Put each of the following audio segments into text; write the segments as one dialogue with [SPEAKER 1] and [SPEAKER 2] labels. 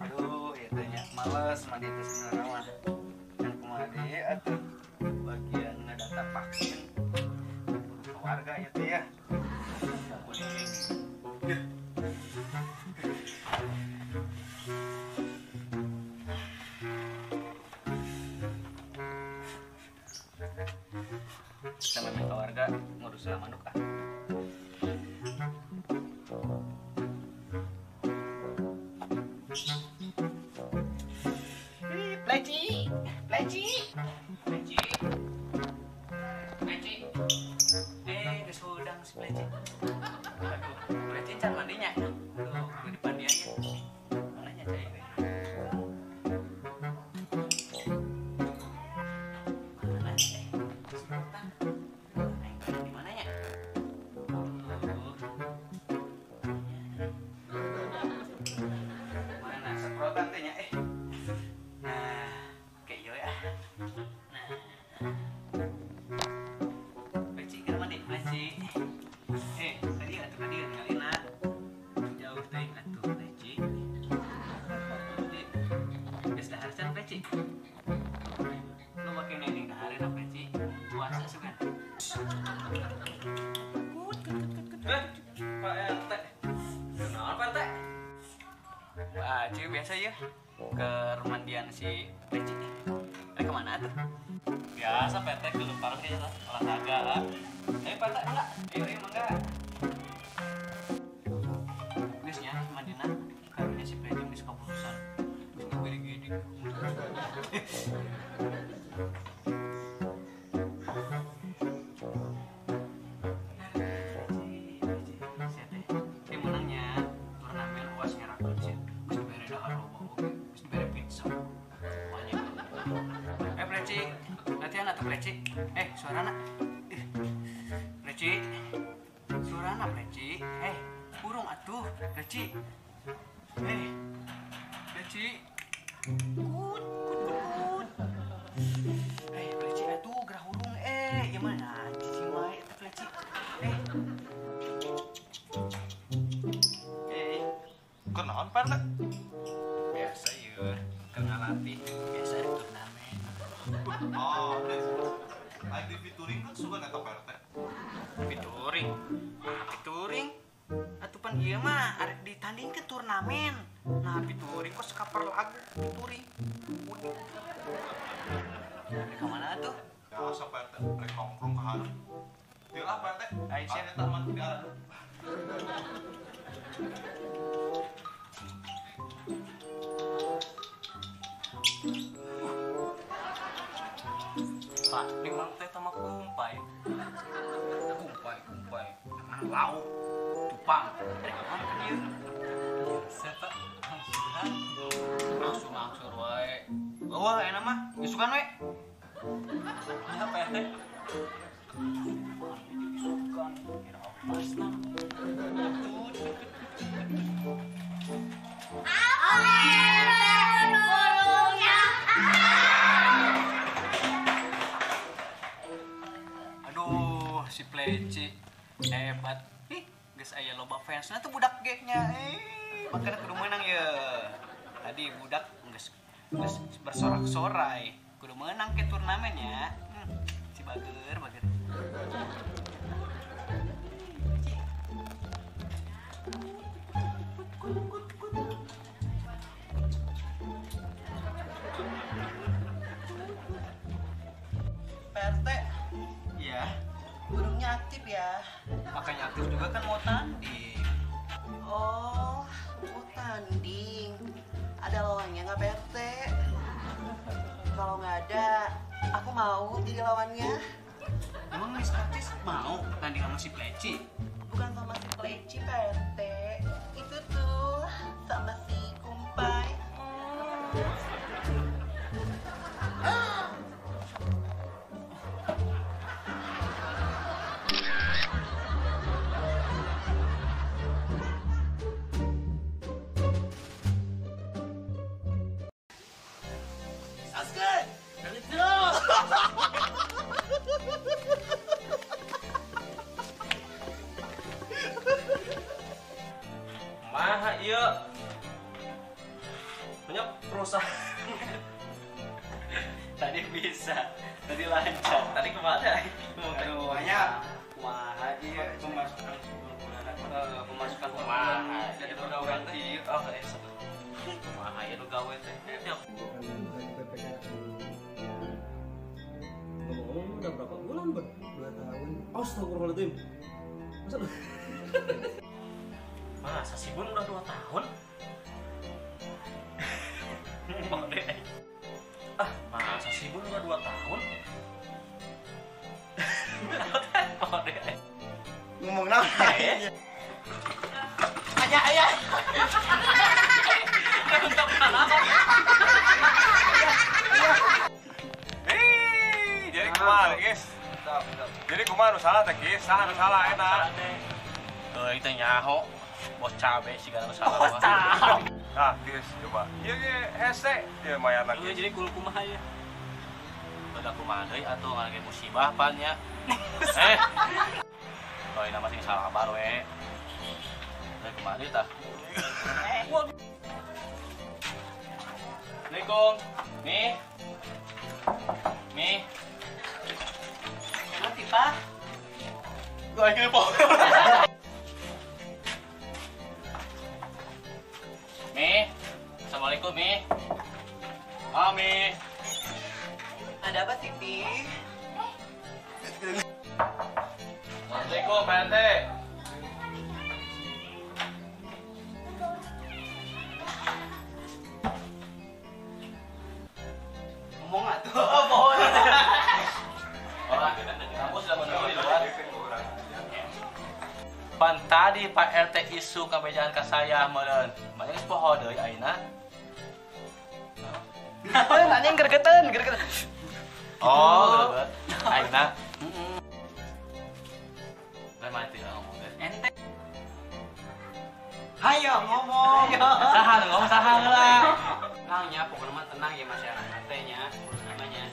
[SPEAKER 1] Aduh, ya tanya males mandi teh sebenarnya mah. Dan kumaha deui atuh bagian ngadata vaksin keluarga ya teh ya. Sama keluarga ngurus manuk ah. Pleci, pleci, pleci, pleci. Geus hudang si Pleci. Aduh, Pleci can mandinya. Aduh, kudu dipandiannya. Mananya cai we. Mana Sultan? Aing di mananya? Mana semprotan teh nya eh. Nah, kayak ieu ya. Nah. Pleci keur mandi, Pleci. Tadi atuh ka dieu ningalina. Jauh teuing atuh Pleci. Geus dahar can Pleci. Lu make neng dahareun Pleci. Puasa sugan. Kut kut kut kut. Pak RT. Kunaon Pak RT? Wah, cuy biasa ya ke mandian si Pleci. Rek kemana tuh?
[SPEAKER 2] Biasa Pak RT ke lempar kayaknya lah, olahraga lah.
[SPEAKER 1] Ayo Pak RT, mangga. Ayo, ayo mangga. Geus nya mandina karunya si Pleci geus kaputusan. Geus ngagede-gede. Pleci, menangnya turnamen UAS ngerakeun sih. Geus dibere dahar loba oge, geus dibere pizza. Banyak. Pleci, latihan atuh Pleci. Suarana. Pleci. Suarana Pleci. Burung atuh Pleci. Pleci. Kut kut kut. Pleci atuh gerah hurung ieu mah nah cicing wae eta Pleci.
[SPEAKER 2] Kunaon Pak RT?
[SPEAKER 1] Biasa ieu, keur ngalatih, biasa di turnamen.
[SPEAKER 2] Oh, aing di featuring kan sugan eta Pak RT.
[SPEAKER 1] Featuring? Nah, featuring? Atuh pan ieu mah arek ditandingkeun turnamen. Nah, featuring kok cover lagu featuring. Rek ka mana atuh?
[SPEAKER 2] Biasa Pak RT, rek nongkrong ka hareup. Teu ah Pak RT.
[SPEAKER 1] Ayo siap.
[SPEAKER 2] Eta mah di arah.
[SPEAKER 1] Pak, nimang teh sama kumpai. Kumpai, kumpai. Emang lauk, cupang. Rek mana ka dieu?
[SPEAKER 2] Biasa Pak, angsuran.
[SPEAKER 1] Langsung angsur wae. Wah, enak mah. Isukan we.
[SPEAKER 2] Apa Pak RT?
[SPEAKER 1] Isukan, kira pas lah. Aduh, si Pleci hebat. Ih, geus aya loba fansna tuh budak ge nya. Makana kudu meunang ye. Tadi budak geus bersorak-sorai. Kudu meunang ke turnamennya. Si bager, bager.
[SPEAKER 3] Pak RT.
[SPEAKER 1] Iya.
[SPEAKER 3] Burungnya aktif ya.
[SPEAKER 1] Makanya aktif juga kan mau tanding.
[SPEAKER 3] Oh, mau tanding. Ada lawannya nggak Pak RT? Kalau nggak ada, aku mau jadi lawannya.
[SPEAKER 1] Emang Miss Artis mau tanding sama si Pleci?
[SPEAKER 3] Bukan sama si Pleci, Pak RT. Itu tuh sama si Kumpai.
[SPEAKER 4] Sasuke!
[SPEAKER 5] ieu. Banyak perusahaan.
[SPEAKER 1] Tadi bisa, tadi lancar.
[SPEAKER 5] Tadi kemana?
[SPEAKER 1] Aduh, banyak. Kumaha ieu pemasukan pemasukan kumaha dari pegawai teh.
[SPEAKER 5] Oh, kumaha ieu nu gawe teh.
[SPEAKER 4] Ngomong-ngomong udah berapa bulan, Bang? 2 tahun. Astagfirullahaladzim. Masa lu?
[SPEAKER 5] Masa sih Bun udah 2 tahun? Ah, masa sih Bun udah 2 tahun?
[SPEAKER 3] Ngomong naon?
[SPEAKER 5] Ayah, ayah.
[SPEAKER 2] Jadi kumaha, guys? Jadi kumaha nu salah teh, Kis? Saha nu salah eta?
[SPEAKER 5] Heuh, teh nyaho. Bos cabe sigana nu salah.
[SPEAKER 1] Bos cabe.
[SPEAKER 2] Nah, Kis, coba. Ieu ge hese ieu mayarna Kis.
[SPEAKER 1] Jadi kudu kumaha ya?
[SPEAKER 5] Udah kumaha deui atuh ngarana musibah pan nya. Heuh, nama sing sabar we. Deui kumaha deui tah? Assalamualaikum. Mi. Mi.
[SPEAKER 3] Mati, Pak.
[SPEAKER 5] Gua akhirnya po. Mi. Assalamualaikum, Mi. Mami.
[SPEAKER 3] Ada apa sih, Pi?
[SPEAKER 5] Assalamualaikum, Pak RT.
[SPEAKER 1] Ngomong atuh.
[SPEAKER 5] Oh, bohong. Kamu sudah menunggu di luar. Pan tadi Pak RT isu kabejaan ka saya meureun. Manya geus poho deui ayeuna.
[SPEAKER 1] Nanya gregetan, gregetan.
[SPEAKER 5] Oh, greget. Ayeuna. Heeh. Lain mati ngomong teh.
[SPEAKER 1] Ente.
[SPEAKER 3] Hayo ngomong.
[SPEAKER 5] Saha nu ngomong saha heula.
[SPEAKER 1] Tenangnya, pokoknya mah tenang ya masyarakat teh nya, namanya.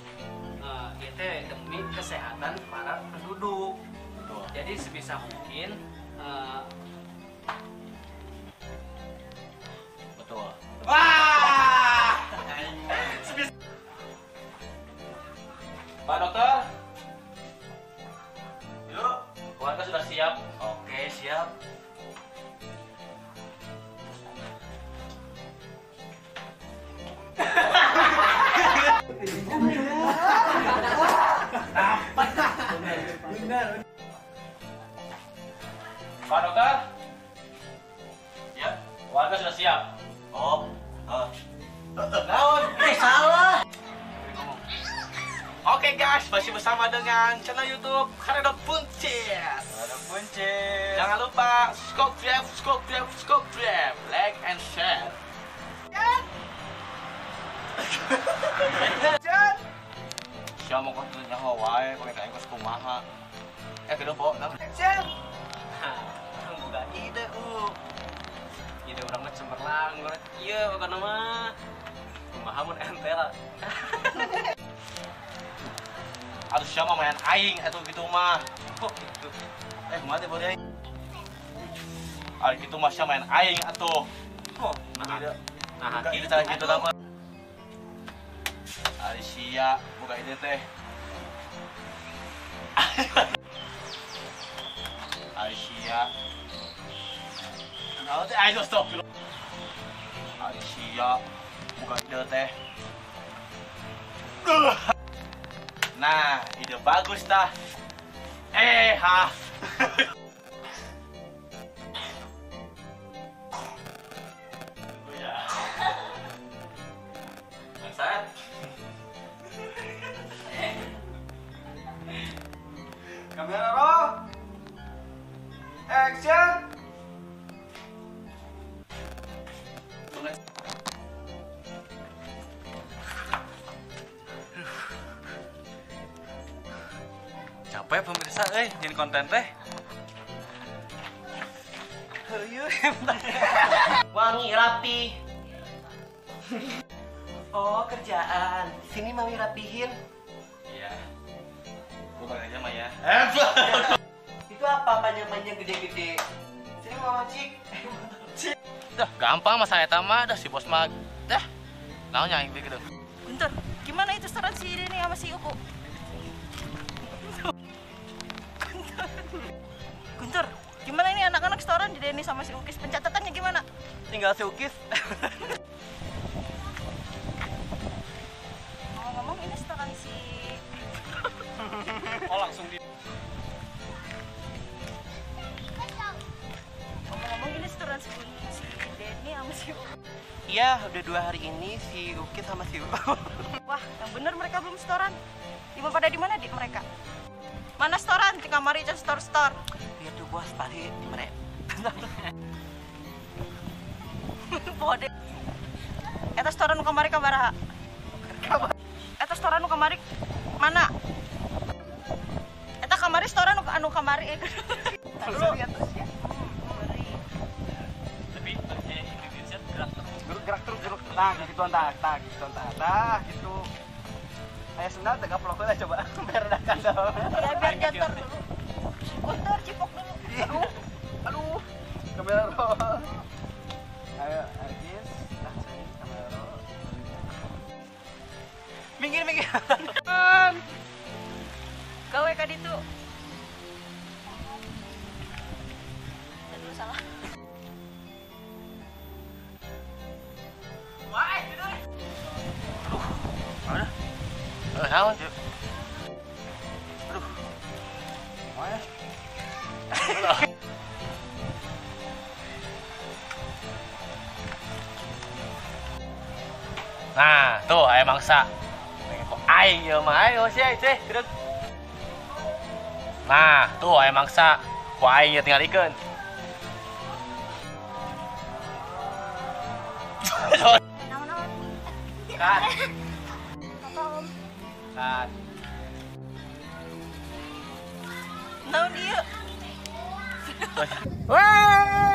[SPEAKER 1] Ieu teh demi kesehatan para penduduk.
[SPEAKER 5] Betul.
[SPEAKER 1] Jadi sebisa mungkin
[SPEAKER 5] betul.
[SPEAKER 3] Wah.
[SPEAKER 5] Pak dokter. Yuk, keluarga sudah siap. Oke, siap.
[SPEAKER 4] Benar.
[SPEAKER 5] Pak dokter. Ya, warga sudah siap. Oh, naon?
[SPEAKER 3] Salah.
[SPEAKER 5] Oke guys, masih bersama dengan channel YouTube Karedok Puncis.
[SPEAKER 2] Karedok Puncis.
[SPEAKER 5] Jangan lupa subscribe, subscribe, subscribe, like and share. Siapa mau konten nyaho wae, pakai kain kos kumaha. Kedua po, nang.
[SPEAKER 3] Action.
[SPEAKER 1] Urang boga ide Ide urang mah cemerlang, ieu pokona mah. Kumaha mun ente lah.
[SPEAKER 5] Aduh siapa main aing atuh gitu mah.
[SPEAKER 1] Oh gitu.
[SPEAKER 5] Kumaha teh boleh aing. Ah gitu mah siapa main aing atuh.
[SPEAKER 1] Oh, nah
[SPEAKER 5] gitu cara gitu mah. Ari sia boga ide teh. Ari sia. Naon teh aing stop. Ari sia boga ide teh. Nah, ide bagus tah. Ha. Tunggu ya. Bangsat.
[SPEAKER 2] Kamera roll. Action.
[SPEAKER 5] Capek pemirsa, jadi konten teh.
[SPEAKER 3] Wangi rapi. Oh, kerjaan. Sini mami rapihin.
[SPEAKER 5] Iya. Bukan aja Maya.
[SPEAKER 3] Itu apa panjang-panjang gede-gede? Sini mama cik.
[SPEAKER 5] Cik. Dah gampang masalah eta mah dah si bos mah. Dah. Naon nya aing gitu.
[SPEAKER 6] Guntur, gimana itu setoran si Denny sama si Uku? Guntur, gimana ini anak-anak setoran di Denny sama si Ukis? Pencatatannya gimana?
[SPEAKER 3] Tinggal si Ukis.
[SPEAKER 6] Ngomong-ngomong ini setoran si...
[SPEAKER 2] Oh langsung di...
[SPEAKER 6] Ngomong-ngomong ini setoran si Denny sama si Ukis.
[SPEAKER 3] Iya, udah 2 hari ini si Ukis sama si Uku.
[SPEAKER 6] Wah, yang bener mereka belum setoran. Di pada di mana di mereka? Mana setoran? Di kamar aja setor-setor.
[SPEAKER 3] Iya tuh bos, pasti di mereka.
[SPEAKER 6] Bode. Eta setoran nu kamari kabaraha? Eta setoran nu kamari mana? Eta kamari setoran nu anu kamari.
[SPEAKER 3] Dulu ya terus ya.
[SPEAKER 1] Tapi Indonesia gerak terus.
[SPEAKER 4] Gerak terus gerak. Nah, gitu tah, tah gitu tah. Tah gitu. Ayo sendal tegak peloknya coba biar redakan dong.
[SPEAKER 6] Ya biar jatuh dulu. Guntur cipok dulu.
[SPEAKER 4] Aduh. Aduh. Kamera roll. Ayo, Argis. Nah, sini kamera roll. Minggir, minggir.
[SPEAKER 6] Gawe ka ditu. Aduh salah.
[SPEAKER 1] Wah, itu.
[SPEAKER 5] Aduh. Ada. Naon?
[SPEAKER 4] Aduh. Mana?
[SPEAKER 5] Nah, tuh aya mangsa. Kok aing ieu mah ayo sih, sih, geureup. Nah, tuh aya mangsa. Ku aing ieu tinggal ikeun.
[SPEAKER 6] Naon-naon?
[SPEAKER 5] Kat.
[SPEAKER 6] Apa, Om?
[SPEAKER 5] Kat.
[SPEAKER 6] Naon ieu?
[SPEAKER 4] Weh!